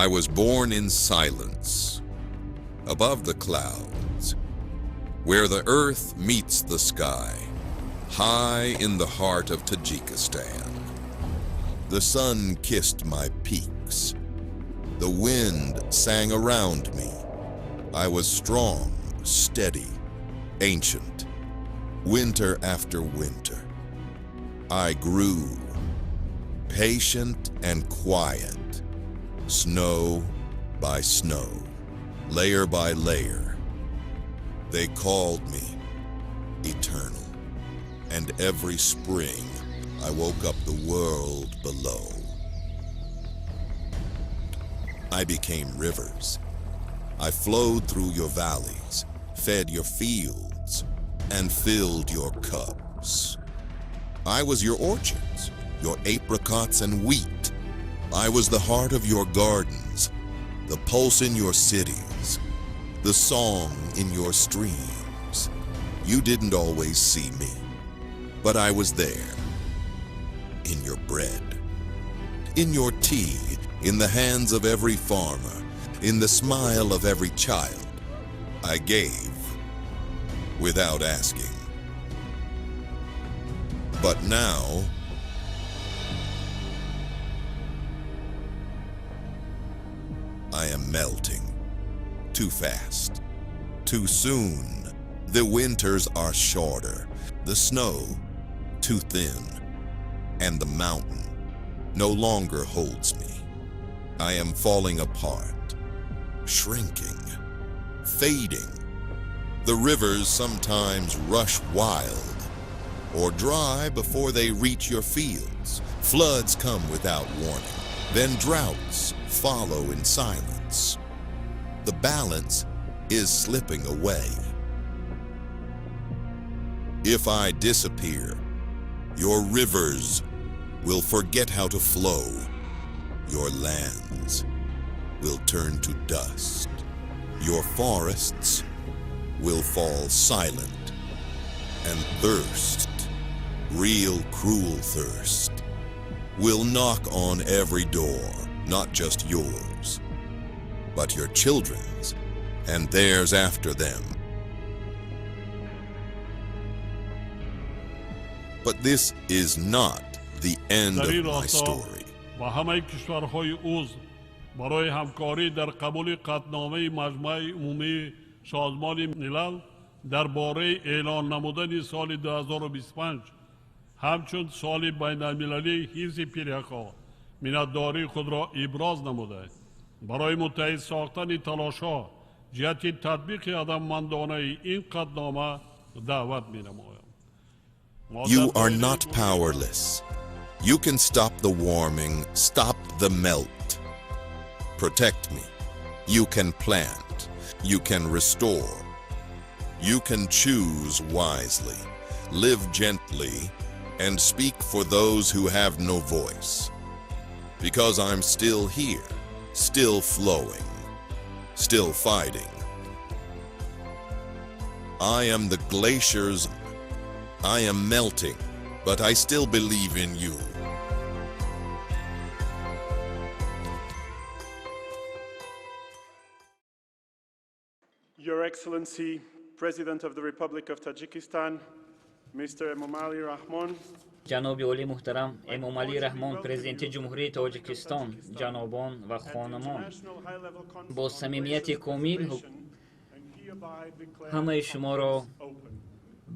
I was born in silence, above the clouds, where the earth meets the sky, high in the heart of Tajikistan. The sun kissed my peaks. The wind sang around me. I was strong, steady, ancient. Winter after winter, I grew, patient and quiet, snow by snow, layer by layer. They called me eternal, and every spring I woke up the world below. I became rivers. I flowed through your valleys, fed your fields, and filled your cups. I was your orchards, your apricots and wheat. I was the heart of your gardens, the pulse in your cities, the song in your streams. You didn't always see me, but I was there. In your bread, in your tea, in the hands of every farmer, in the smile of every child. I gave without asking. But now, I am melting. Too fast. Too soon. The winters are shorter, the snow too thin, and the mountain no longer holds me. I am falling apart, shrinking, fading. The rivers sometimes rush wild or dry before they reach your fields. Floods come without warning, then droughts follow in silence. The balance is slipping away. If I disappear, your rivers will forget how to flow. Your lands will turn to dust. Your forests will fall silent. And thirst, real cruel thirst, will knock on every door, not just yours, but your children's and theirs after them. But this is not the end Дар of ин my росто story. Ба ҳамаи кишварҳои узв барои ҳамкорӣ дар қабули қатъномаи Маҷмаи Умумии Созмони Милал дар бораи эълон намудани соли 2025 ҳамчун соли байналмилалии ҳифзи пиряхҳо миннатдории худро иброз намуда, барои муттаҳид сохтани талошҳо ҷиҳати татбиқи ҳадафмандонаи ин қатънома даъват менамоям. You are not powerless. You can stop the warming, stop the melt. Protect me. You can plant. You can restore. You can choose wisely, live gently, and speak for those who have no voice. Because I'm still here, still flowing, still fighting. I am the glaciers. I am melting, but I still believe in you. Your Excellency, President of the Republic of Tajikistan, Mr. Emomali Rahmon, Ҷаноби олӣ муҳтарам Эмомалӣ Раҳмон, Президенти Ҷумҳурии Тоҷикистон, ҷанобон ва хонумон, бо самимияти комил ҳамаи шуморо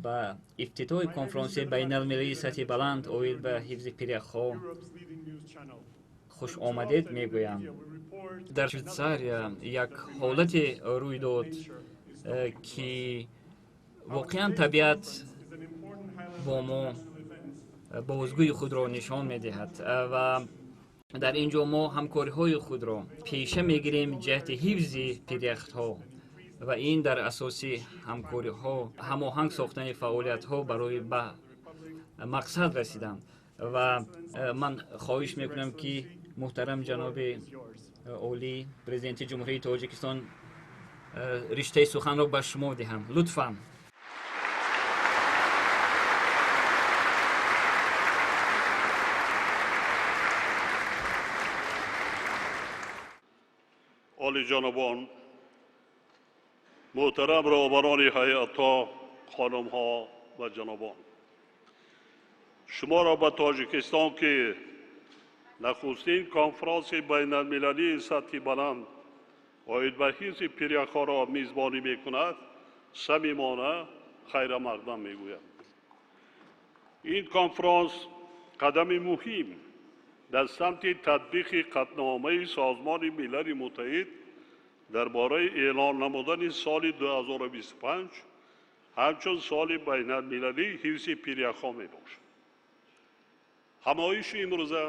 ба ифтитоҳи конфронсияи байналмилалии сатҳи баланд оид ба ҳифзи пиряхҳо хушомадед мегӯям. Дар Швейтсария як ҳолате рӯй дод, ки воқеан табиат бо мо бозгӯи худро нишон медиҳад ва дар ин ҷо мо ҳамкориҳои худро пеша мегирем ҷиҳати ҳифзи пиряхтҳо ва ин дар асоси ҳамкориҳо ҳамоҳанг сохтани фаъолиятҳо барои ба мақсад расидан. Ва ман хоҳиш мекунам, ки муҳтарам ҷаноби олӣ, Президенти Ҷумҳурии Тоҷикистон, риштаи суханро ба шумо диҳам, лутфан. Олиҷанобон, муҳтарам роҳбарони ҳайатҳо, хонумҳо ва ҷанобон, шуморо ба Тоҷикистон, ки нахустин конфронси байналмилалии сатҳи баланд оид ба ҳифзи пиряхҳоро мизбонӣ мекунад, самимона хайрамақдам мегӯям. Ин конфронс қадами муҳим дар самти татбиқи қатъномаи Созмони Милали Муттаҳид дар бораи эълон намудани соли 2025 ҳамчун соли байналмилалии ҳифзи пиряхҳо мебошад. Ҳамоиши имрӯза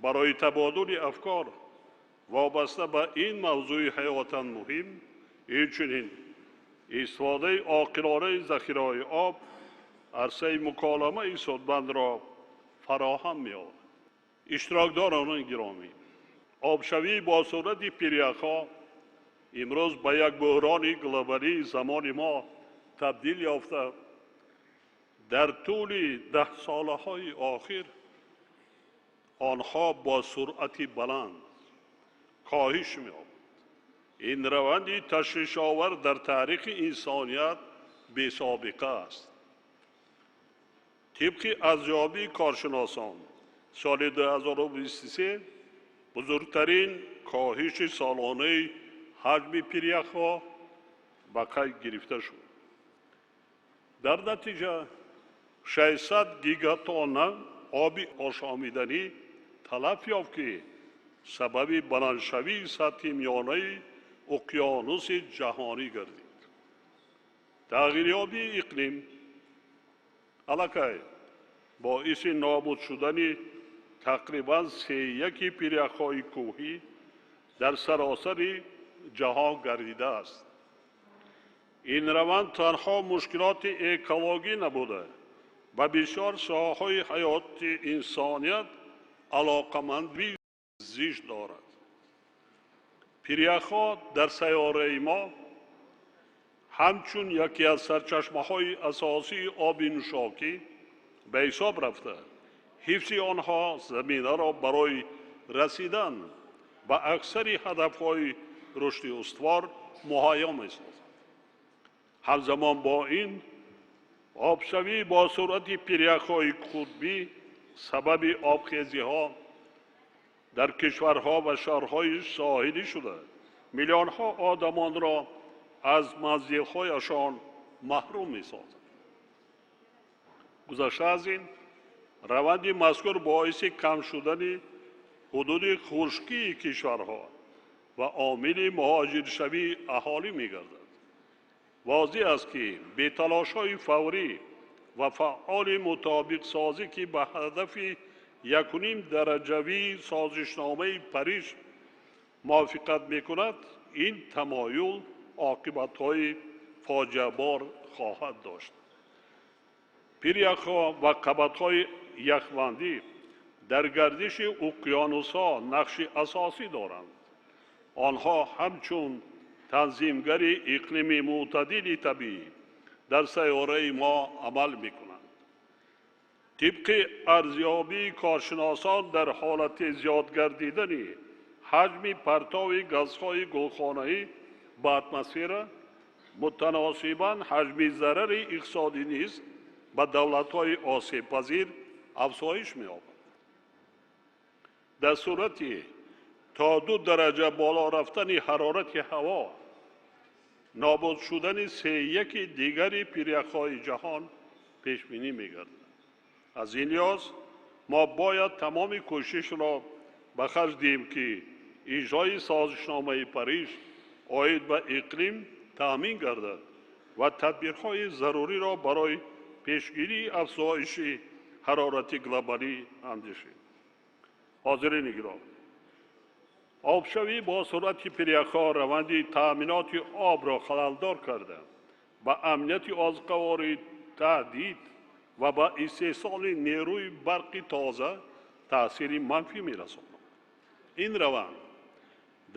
барои табодули афкор вобаста ба ин мавзӯи ҳаётан муҳим, инчунин истифодаи оқилонаи захираҳои об арсаи муколамаи судмандро фароҳам меорад. Иштирокдорони гиромӣ, обшавӣ бо суръати пиряхҳо имрӯз ба як буҳрони глобалии замони мо табдил ёфта, дар тӯли даҳсолаҳои охир онҳо бо суръати баланд коҳиш меёбанд. Ин раванди ташвишовар дар таърихи инсоният бесобиқа аст. Тибқи арзёбии коршиносон, соли 2023 бузургтарин коҳиши солонаи ҳаҷми пиряхҳо ба қайд гирифта шуд. Дар натиҷа 600 гигатонна оби ошомиданӣ талаф ёфт, ки сабаби баландшавии сатҳи миёнаи уқёнуси ҷаҳонӣ гардид. Тағйирёбии иқлим аллакай боиси нобуд шудани тақрибан сеяки пиряхҳои кӯҳӣ дар саросари ҷаҳон гардидааст. Ин раванд танҳо мушкилоти экологӣ набуда, ба бисёр соҳаҳои ҳаёти инсоният алоқамандии зич дорад. Пиряхҳо дар сайёраи мо ҳамчун яке аз сарчашмаҳои асосии оби нӯшокӣ ба ҳисоб рафта, ҳифзи онҳо заминаро барои расидан ба аксари ҳадафҳои рушди устувор муҳайё месозад. Ҳамзамон бо ин, обшавӣ бо суръати пиряхҳои қутбӣ сабаби обхезиҳо дар кишварҳо ва шаҳрҳои соҳилӣ шуда, миллионҳо одамонро аз манзилҳояшон маҳрум месозад. Гузашта аз ин, раванди мазкур боиси кам шудани ҳудуди хушкии кишварҳо ва омили муҳоҷиршавии аҳолӣ мегардад. Возеҳ аст, ки беталошҳои фаврӣ ва фаъоли мутобиқсозӣ, ки ба ҳадафи 1,5 дараҷавии созишномаи Париж мувофиқат мекунад, ин тамоюл оқибатҳои фоҷиабор хоҳад дошт. Пиряхҳо ва қабатҳои яхбандӣ дар гардиши уқёнусҳо нақши асосӣ доранд. Онҳо ҳамчун танзимгари иқлими мӯътадили табиӣ дар сайёраи мо амал мекунанд. Тибқи арзёбии коршиносон, дар ҳолати зиёд гардидани ҳаҷми партови газҳои гулхонаӣ ба атмосфера, мутаносибан ҳаҷми зарари иқтисодӣ низ ба давлатҳои осебпазир афзоиш меёбад. Дар сурати то 2 дараҷа боло рафтани ҳарорати ҳаво, нобуд шудани сеяки дигари пиряхҳои ҷаҳон пешбинӣ мегардад. Аз ин лиҳоз мо бояд тамоми кӯшишро ба харҷ диҳем, ки иҷрои созишномаи Париж оид ба иқлим таъмин гардад ва тадбирҳои заруриро барои пешгирии афзоиши ҳарорати глобалӣ андешем. Ҳозирини гиромӣ, обшавӣ бо суръати пиряхҳо раванди таъминоти обро халалдор карда, ба амнияти озуқаворӣ таҳдид ва ба истеҳсоли нерӯи барқи тоза таъсири манфӣ мерасонад. Ин раванд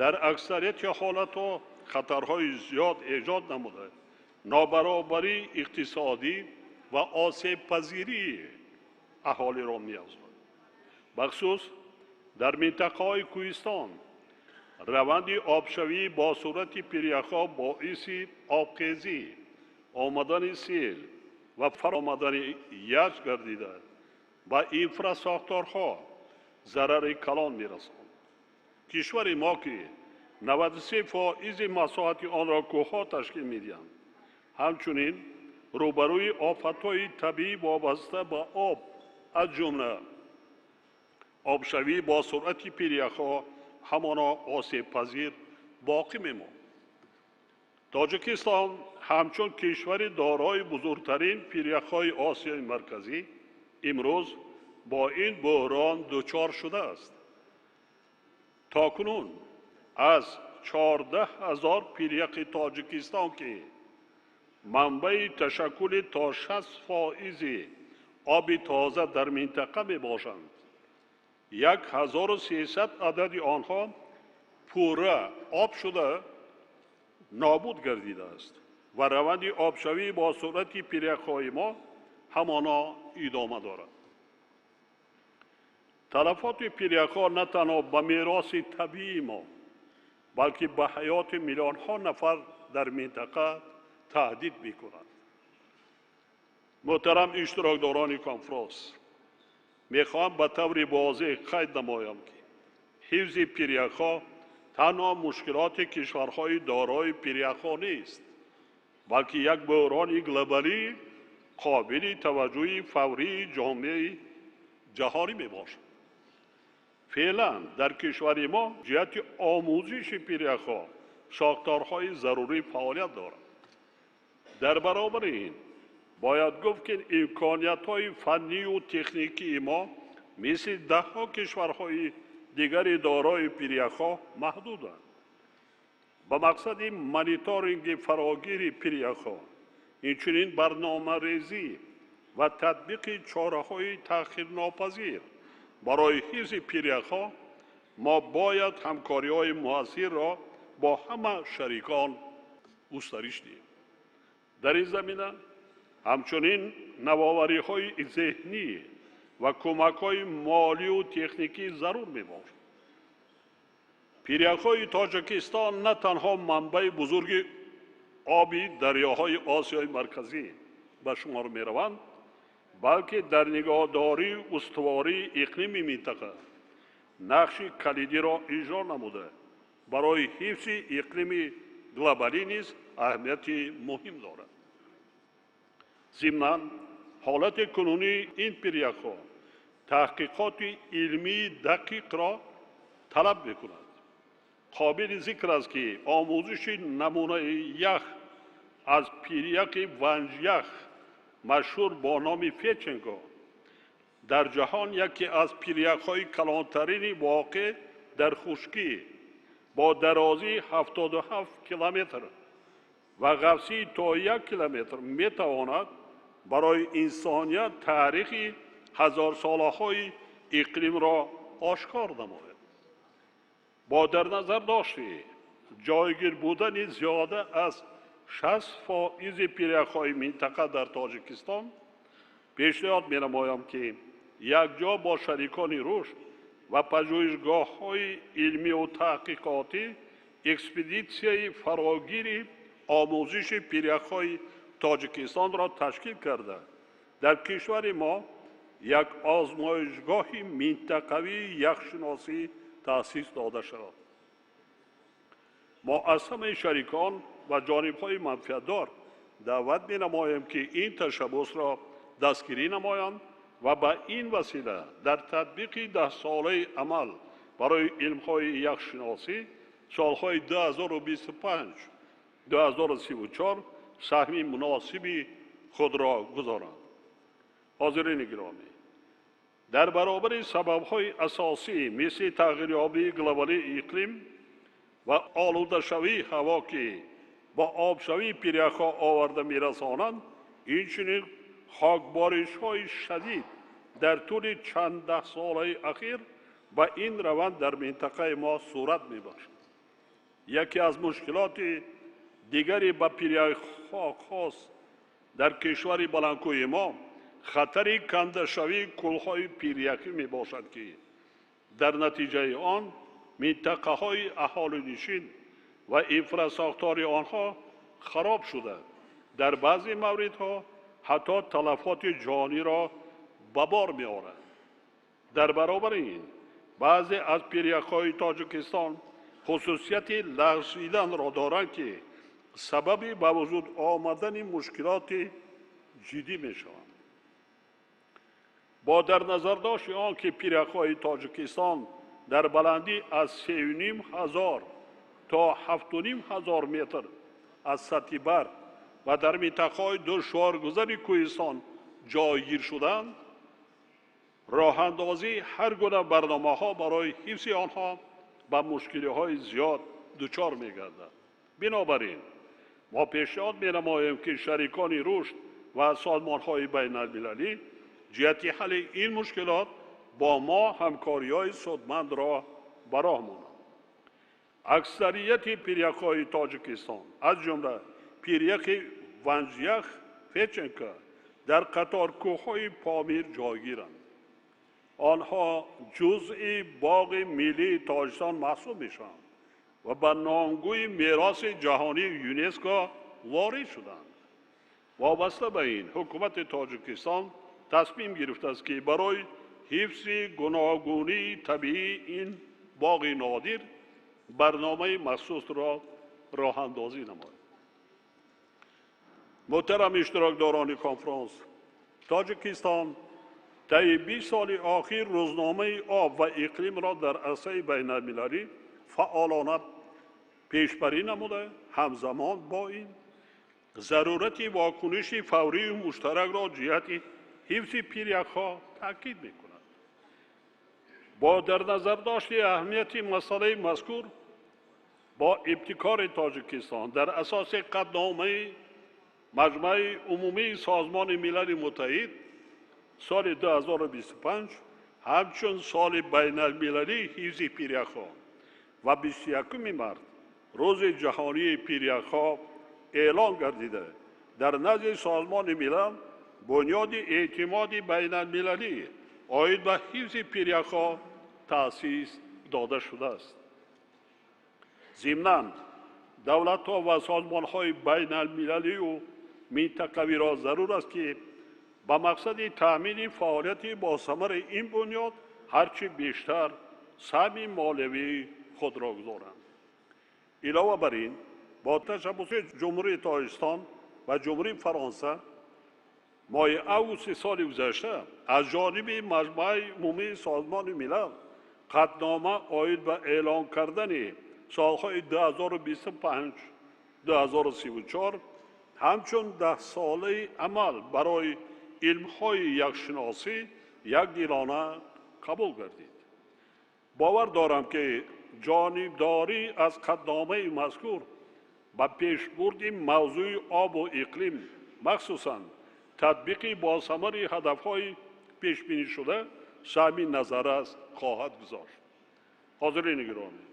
дар аксарияти ҳолатҳо хатарҳои зиёд эҷод намуда, нобаробарии иқтисодӣ ва осебпазирии аҳолиро меафзояд. Бахусус дар минтақаҳои кӯҳистон Раванди обшавӣ бо суръати пиряхҳо боиси обхезӣ, омадани сел ва фаромадани язж гардида ба инфрасохторҳо зарари калон мерасонад. Кишвари мо, ки 93% масоҳати онро кӯҳҳо ташкил медиҳанд, ҳамчунин рӯбарӯи офатҳои табиӣ вобаста ба об, аз ҷумла обшавӣ бо суръати пиряхҳо, ҳамоно осебпазир боқӣ мемонд. Тоҷикистон ҳамчун кишвари дорои бузургтарин пиряхҳои Осиёи Марказӣ имрӯз бо ин буҳрон дучор шудааст. То кунун аз 14 000 пиряхи Тоҷикистон, ки манбаи ташаккули то 60% оби тоза дар минтақа мебошанд, 1300 адади онҳо пурра об шуда нобуд гардидааст ва раванди обшавӣ бо суръати пиряхҳои мо ҳамоно идома дорад. Талафоти пиряхҳо на танҳо ба мероси табиии мо, балки ба ҳаёти миллионҳо нафар дар минтақа таҳдид мекунад. Муҳтарам иштирокдорони конфронс, мехоҳам ба таври возеҳ қайд намоям, ки ҳифзи пиряхҳо танҳо мушкилоти кишварҳои дорои пиряхҳо нест, балки як буҳрони глобалӣ қобили таваҷҷӯҳи фаврии ҷомеаи ҷаҳонӣ мебошад. Феълан дар кишвари мо ҷиҳати омӯзиши пиряхҳо сохторҳои зарурӣ фаъолият дорад. Дар баробари ин бояд гуфт, ки имкониятҳои фаннию техникии мо мисли даҳҳо кишварҳои дигари дорои пиряхҳо маҳдуданд. Ба мақсади мониторинги фарогири пиряхҳо, инчунин барномарезӣ ва татбиқи чораҳои таъхирнопазир барои ҳифзи пиряхҳо мо бояд ҳамкориҳои муассирро бо ҳама шарикон густариш диҳем. Дар ин замина ҳамчунин навовариҳои зеҳнӣ ва кӯмакҳои молию техникӣ зарур мебошад. Пиряхҳои Тоҷикистон на танҳо манбаи бузурги оби дарёҳои Осиёи Марказӣ ба шумор мераванд, балки дар нигоҳдории устувории иқлими минтақа нақши калидиро иҷро намуда, барои ҳифзи иқлими глобалӣ низ аҳамияти муҳим дорад. Зимнан ҳолати кунунии ин пиряхҳо таҳқиқоти илмии дақиқро талаб мекунад. Қобили зикр аст, ки омӯзиши намунаи ях аз пиряхи Ванҷях, машҳур бо номи Федченко, дар ҷаҳон яке аз пиряхҳои калонтарини воқеъ дар хушкӣ бо дарозии 77 километр ва ғафсии то 1 километр метавонад барои инсоният таърихи ҳазорсолаҳои иқлимро ошкор намояд. Бо дар назар дошти ҷойгир будани зиёда аз 60% пиряхҳои минтақа дар Тоҷикистон, пешниҳод менамоям, ки якҷо бо шарикони рушд ва пажӯҳишгоҳҳои илмию таҳқиқотӣ экспедитсияи фарогири омӯзиши пиряхҳои Тоҷикистонро ташкил карда, дар кишвари мо як озмоишгоҳи минтақавии яхшиносӣ таъсис дода шавад. Мо аз ҳамаи шарикон ва ҷонибҳои манфиатдор даъват менамоем, ки ин ташаббусро дастгирӣ намоянд ва ба ин васила дар татбиқи даҳсолаи амал барои илмҳои яхшиносӣ солҳои 2025-2034 саҳми муносиби худро гузоранд. Ҳозирини гиромӣ, дар баробари сабабҳои асосӣ мисли тағйирёбии глобалии иқлим ва олудашавии ҳаво, ки бо обшавии пиряхҳо оварда мерасонанд, инчунин хокборишҳои шадид дар тӯли чанд даҳсолаи ахир ба ин раванд дар минтақаи мо сурат мебахшад. Яке аз мушкилоти дигари ба пиряхҳо хос дар кишвари баландкӯҳи мо хатари кандашавии кӯлҳои пиряхӣ мебошад, ки дар натиҷаи он Минтақаҳои аҳолинишин ва инфрасохтори онҳо хароб шуда, дар баъзе мавридҳо ҳатто талафоти ҷониро ба бор меорад. Дар баробари ин, баъзе аз пиряхҳои Тоҷикистон хусусияти лағзиданро доранд, ки сабаби ба вуҷуд омадани мушкилоти ҷиддӣ мешаванд. Бо дар назардошти он ки пиряхҳои Тоҷикистон дар баландӣ аз 3500 то 7500 метр аз сатҳи баҳр ва дар минтақаҳои душворгузари кӯҳистон ҷойгир шуданд, роҳандозии ҳар гуна барномаҳо барои ҳифзи онҳо ба мушкилиҳои зиёд дучор мегардад. Бинобар ин, мо пешниҳод менамоем, ки шарикони рушд ва созмонҳои байналмилалӣ ҷиҳати ҳалли ин мушкилот бо мо ҳамкориҳои судмандро ба роҳ монанд. Аксарияти пиряхҳои Тоҷикистон, аз ҷумла пиряхи Ванҷях Федченко, дар қаторкӯҳҳои Помир ҷойгиранд. Онҳо ҷузъи боғи миллии Тоҷикистон маҳсуб мешаванд ва ба номгӯи мероси ҷаҳонии ЮНЕСКО ворид шуданд. Вобаста ба ин, ҳукумати Тоҷикистон тасмим гирифтааст, ки барои ҳифзи гуногунии табиии ин боғи нодир барномаи махсусро роҳандозӣ намояд. Муҳтарам иштирокдорони конфронс, Тоҷикистон таи 20 соли охир рӯзномаи об ва иқлимро дар арсаи байналмилалӣ фаъолона пешбарӣ намуда, ҳамзамон бо ин зарурати вокуниши фаврию муштаракро ҷиҳати ҳифзи пиряхҳо таъкид мекунад. Бо дар назардошти аҳамияти масъалаи мазкур, бо ибтикори Тоҷикистон дар асоси қатъномаи Маҷмаи Умумии Созмони Милали Муттаҳид соли 2025 ҳамчун соли байналмилалии ҳифзи пиряхҳо ва 21 март рӯзи ҷаҳонии пиряхҳо эълон гардида, дар назди Созмони Милал бунёди эътимоди байналмилалӣ оид ба ҳифзи пиряхҳо таъсис дода шудааст. Зимнан, давлатҳо ва созмонҳои байналмилалию минтақавиро зарур аст, ки ба мақсади таъмини фаъолияти босамари ин бунёд ҳарчи бештар саҳми молиявии худро гузоранд. Илова бар ин, бо ташаббуси Ҷумҳурии Тоҷикистон ва Ҷумҳурии Фаронса моҳи августи соли гузашта аз ҷониби Маҷмӯаи Умумии Созмони Милал қатънома оид ба эълон кардани солҳои 2025 2034 ҳамчун даҳсолаи амал барои илмҳои яхшиносӣ якдилона қабул гардид. Бовар дорам, ки ҷонибдорӣ аз қатъномаи мазкур ба пешбурди мавзӯи обу иқлим, махсусан татбиқи босамари ҳадафҳои пешбинишуда, саҳми назаррас хоҳад гузошт. Ҳозирини гиромӣ,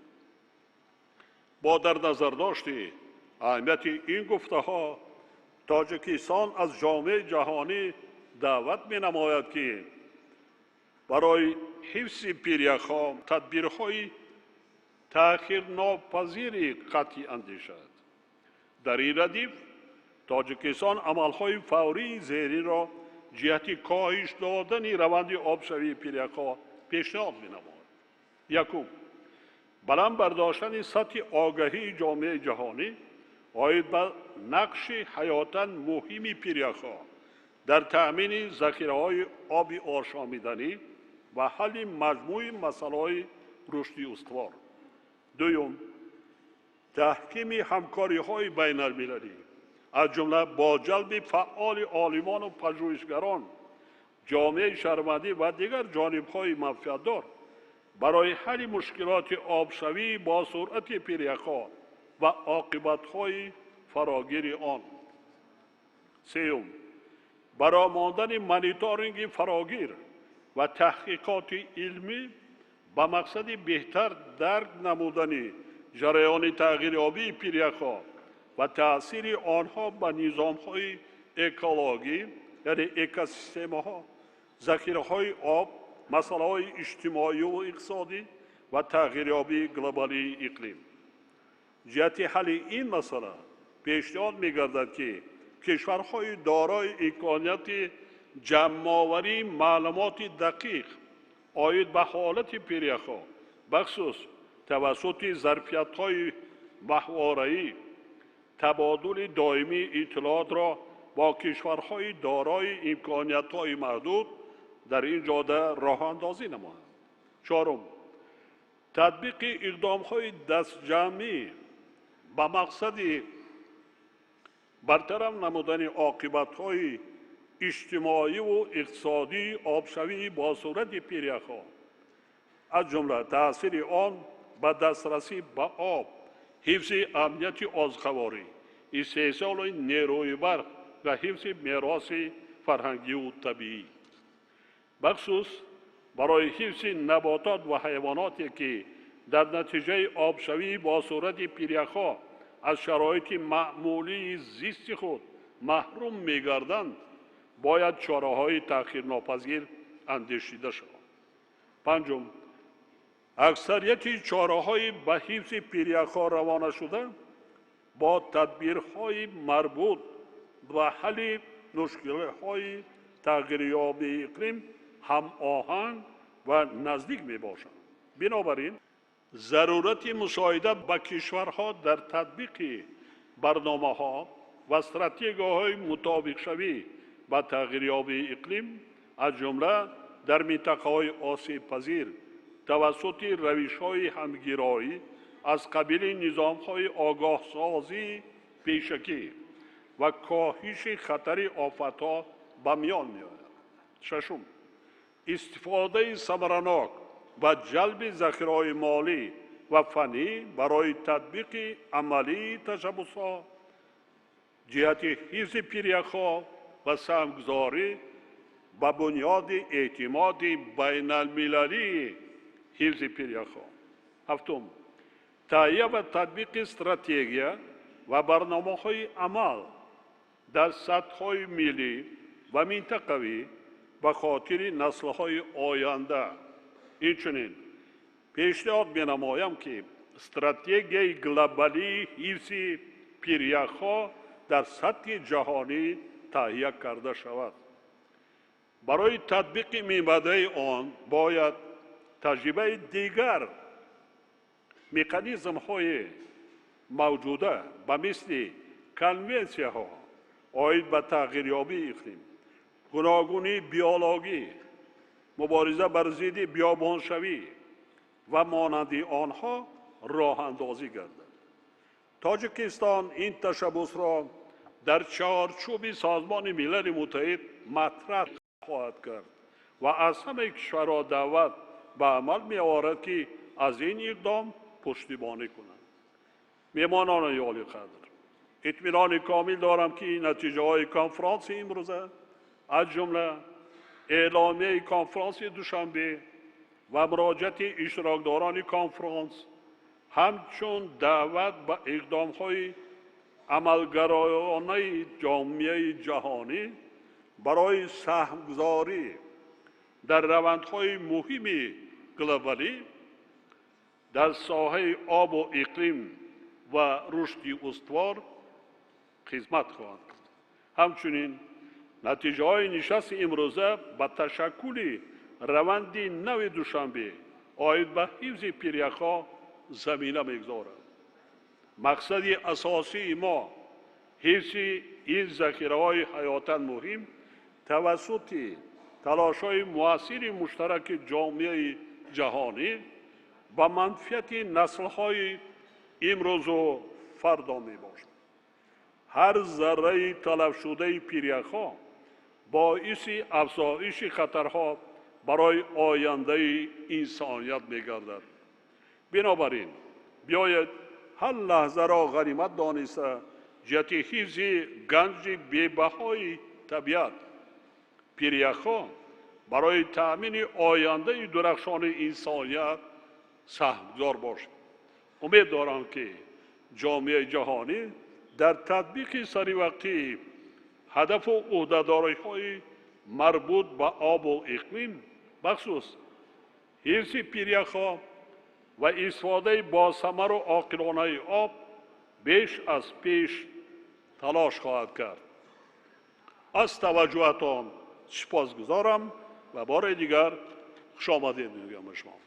бо дар назардошти аҳамияти ин гуфтаҳо, Тоҷикистон аз ҷомеаи ҷаҳонӣ даъват менамояд, ки барои ҳифзи пиряхҳо тадбирҳои таъхирнопазири қатъӣ андешад. Дар ин радиф Тоҷикистон амалҳои фаврии зеринро ҷиҳати коҳиш додани раванди обшавии пиряхҳо пешниҳод менамояд. Якум, баланд бардоштани сатҳи огаҳии ҷомеаи ҷаҳонӣ оид ба нақши ҳаётан муҳими пиряхҳо дар таъмини захираҳои оби ошомиданӣ ва ҳалли маҷмӯи масъалаҳои рушди устувор. Дуюм, таҳкими ҳамкориҳои байналмилалӣ, аз ҷумла бо ҷалби фаъоли олимону пажӯҳишгарон, ҷомеаи шаҳрвандӣ ва дигар ҷонибҳои манфиатдор барои ҳалли мушкилоти обшавӣ бо суръати пиряхҳо ва оқибатҳои фарогири он. Сеюм, баромондани мониторинги фарогир ва таҳқиқоти илмӣ ба мақсади беҳтар дарк намудани ҷараёни тағйирёбии пиряхҳо ва таъсири онҳо ба низомҳои экологӣ, яъне экосистемаҳо, захираҳои об, масъалаҳои иҷтимоию иқтисодӣ Ва тағйирёбии глобалии иқлим. Ҷиҳати ҳалли ин масъала пешниҳод мегардад, ки кишварҳои дорои имконияти ҷамъоварии маълумоти дақиқ оид ба ҳолати пиряхҳо, бахусус тавассути зарфиятҳои маҳвораӣ, табодули доимии иттилоотро бо кишварҳои дорои имкониятҳои маҳдуд дар ин ҷода роҳандозӣ намоянд. Чорум, татбиқи иқдомҳои дастҷамъӣ ба мақсади бартараф намудани оқибатҳои иҷтимоиву иқтисодии обшавии босуръати пиряхҳо, аз ҷумла таъсири он ба дастрасӣ ба об, ҳифзи амнияти озуқаворӣ, истеҳсоли нерӯи барқ ва ҳифзи мероси фарҳангию табиӣ, бахусус барои ҳифзи наботот ва ҳайвоноте, ки дар натиҷаи обшавии босуръати пиряхҳо аз шароити маъмулии зисти худ маҳрум мегарданд, бояд чораҳои таъхирнопазир андешида шаванд. Панҷум, аксарияти чораҳои ба ҳифзи пиряхҳо равонашуда бо тадбирҳои марбут ба ҳалли мушкилиҳои тағйирёбии иқлим ҳамоҳанг ва наздик мебошанд. Бинобар ин, зарурати мусоидат ба кишварҳо дар татбиқи барномаҳо ва стратегияҳои мутобиқшавӣ ба тағйирёбии иқлим, аз ҷумла дар минтақаҳои осебпазир, тавассути равишҳои ҳамгироӣ аз қабили низомҳои огоҳсозии пешакӣ ва коҳиши хатари офатҳо ба миён меояд. Шашум, истифодаи самаранок ва ҷалби захираҳои молӣ ва фаннӣ барои татбиқи амалии ташаббусҳо ҷиҳати ҳифзи пиряхҳо ва саҳмгузорӣ ба бунёди эътимоди байналмилалии ҳифзи пиряхҳо. Ҳафтум, таҳия ва татбиқи стратегия ва барномаҳои амал дар сатҳҳои миллӣ ва минтақавӣ ба хотири наслҳои оянда. Инчунин пешниҳод менамоям, ки стратегияи глобалии ҳифзи пиряхҳо дар сатҳи ҷаҳонӣ таҳия карда шавад. Барои татбиқи минбаъдаи он бояд таҷрибаи дигар механизмҳои мавҷуда, ба мисли конвенсияҳо оид ба тағйирёбии иқлим, гуногунии биологӣ, мубориза бар зидди биёбоншавӣ ва монанди онҳо роҳандозӣ гардад. Тоҷикистон ин ташаббусро дар чорчӯби Созмони Милали Муттаҳид матраҳ хоҳад кард ва аз ҳамаи кишварҳо даъват ба амал меорад, ки аз ин иқдом пуштибонӣ кунанд. Меҳмонони олиқадр, итминони комил дорам, ки натиҷаҳои конфронси имрӯза, аз ҷумла эъломияи конфронси Душанбе ва муроҷиати иштирокдорони конфронс, ҳамчун даъват ба иқдомҳои амалгароёнаи ҷомеаи ҷаҳонӣ барои саҳмгузорӣ дар равандҳои муҳими глобалӣ дар соҳаи обу иқлим ва рушди устувор хизмат хоҳанд кард. Ҳамчунин натиҷаҳои нишасти имрӯза ба ташаккули раванди нави Душанбе оид ба ҳифзи пиряхҳо замина мегузорад. Мақсади асосии мо ҳифзи ин захираҳои ҳаётан муҳим тавассути талошҳои муассири муштараки ҷомеаи ҷаҳонӣ ба манфиати наслҳои имрӯзу фардо мебошад. Ҳар зарраи талафшудаи пиряхҳо боиси афзоиши хатарҳо барои ояндаи инсоният мегардад. Бинобар ин, биёед ҳар лаҳзаро ғанимат дониста, ҷиҳати ҳифзи ганҷи бебаҳои табиат, пиряхҳо, барои таъмини ояндаи дурахшони инсоният саҳмгузор бошем. Умед дорам, ки ҷомеаи ҷаҳонӣ дар татбиқи саривақтии ҳадафу ӯҳдадориҳои марбут ба обу иқлим, бахусус ҳифзи пиряхҳо, Ва истифодаи босамару оқилонаи об беш аз пеш талош хоҳад кард. Аз таваҷҷӯҳатон сипосгузорам ва бори дигар хушомадед мегӯям ба шумо.